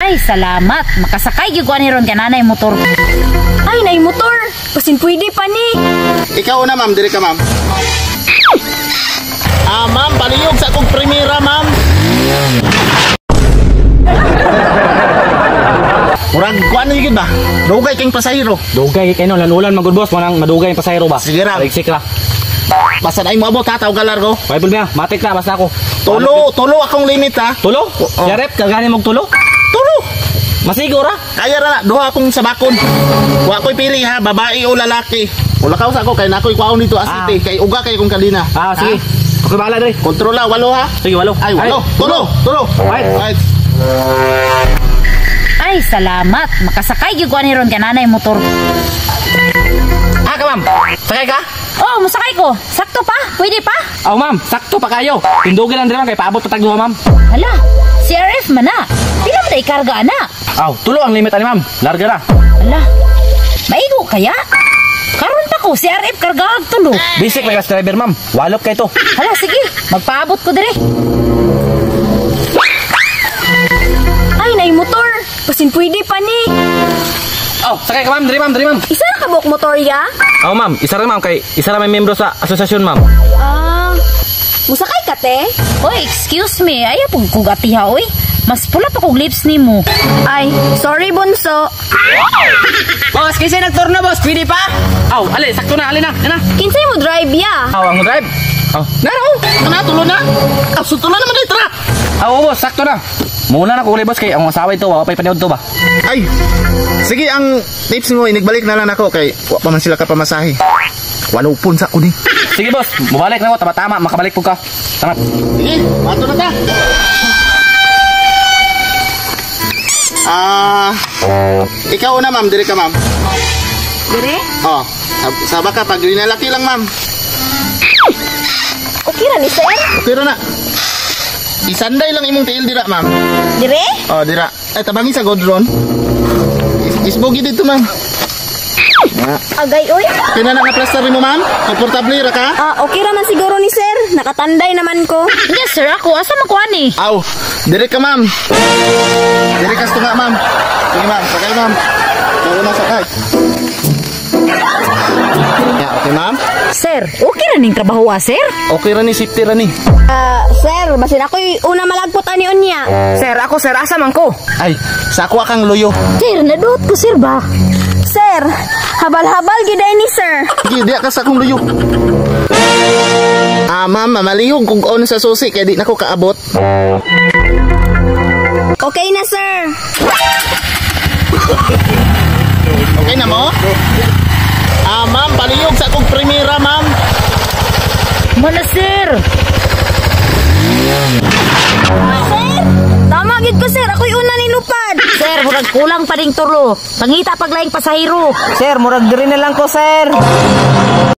Ay, salamat. Makasakay gyud ko ani ron kay nanay motor. Ay, nay motor. Basin pwede pa ni. Ikaw na, ma'am, diri ka, ma'am. Ah, ma'am, palihog sa akong primera, ma'am. Murag kuan gyud ba? Dugay kang pasahero. Dugay kay no, lanulan magud boss, manang madugay ang pasahero ba? Sige ra. Rigsik ra. Basta na mo abot ha, tawag largo. Bible niya, matik na basta ako. Tulo, tulo akong limit ha. Tulo? Oo. Yarep, kagani mog tulo? Tulo. Masigo ra. Kaya ra na, duha akong sabakon. Wa ko'y pili ha, babae o lalaki. Wala ka sa ako kay nakoy kwaon dito asite, kay uga kay kong kalina. Ah, sige. Okay, bahala dre. Kontrola walo ha. Sige, walo. Ay, walo. Tulo, tulo. Right. Right. Ay, salamat. Makasakay gyud ko ani ron kay nanay motor. Ah, ka ma'am. Sakay ka? Oh, musakay ko. Sakto pa? Pwede pa? Aw, ma'am, sakto pa kayo. Tindugin lang dre ma'am kay paabot pa tag duha, ma'am. Hala, CRF man na. Pila man na ikarga ana? Aw, tulo ang limit ani ma'am. Larga ra. Hala, maigo kaya? Karon pa ko, CRF kargaag tulo. Basic may gas driver, ma'am. Walop kay to. Hala, sige. Magpaabot ko dire. Ay, nay motor. Basin pwede pa ni. Aw, sakay ka ma'am, dre ma'am, dre ma'am. Isa ra ka buok motor ya? Aw, ma'am, isa ra ma'am kay isa ra may membro sa asosasyon, ma'am. Ah, musakay ka te? Oy, excuse me. Ayaw pug kog atiha, oy. Mas pula pa kog lips nimo. Ay, sorry bunso. Boss, kasi nagturno boss, pwede pa? Aw, ali, sakto na, ali na, ali na. Kinsay mo drive ya? Aw, ang drive. Aw, naro. Ano, tulo na? Ah, so tulo naman dito, tara. Aw, boss, sakto na. Muna na ko uli, boss, kay ang asawa ito, wa pa'y paniod to ba? Ay, sige, ang tips mo, inigbalik na lang ako kay wa pa man sila ka pamasahe. Walupon sa ko ni. Sige, boss, mubalik na ko, tama-tama, makabalik po ka. Tama. Sige, mato na ta. Ah, ikaw na ma'am, diri ka ma'am. Dire? Oh, saba ka pag rinalaki lang ma'am. Okay ra ni sir? Okay ra na. Isanday lang imong tiil dira ma'am. Dire? Oh, dira. Ay, tabangi sa godron. Isbogi dito ma'am. Agay oy. Okay na nga plaster nimo ma'am? Komportable ra ka? Ah, okay ra man siguro ni sir. Nakatanday naman ko. Yes, sir. Ako, asa man ko ani? Aw, dire ka ma'am. Dire ka sa tunga ma'am. Sige ma'am, sakay ma'am. Tulo na sakay. Ya, okay ma'am? Sir, okay ra ning trabaho ah, sir? Okay ra ni, safety ra ni. Ah, sir, basin ako'y una malagpot ani unya. Sir, ako sir, asa man ko? Ay, sa ako kang loyo. Sir, naduot ko sir ba? Sir, habal-habal gid ni sir. Sige, diya ka sa akong luyo. Ah, ma'am, mamalihog kung on sa susi kay di na ko kaabot. Okay na sir. Okay na mo? Ah, ma'am, palihog sa akong primera, ma'am. Mana sir? Sir, tama gid ko sir, ako'y una ni lupad. Sir, murag kulang pa ding tulo. Pangita paglaing pasahero. Sir, murag diri na lang ko, sir.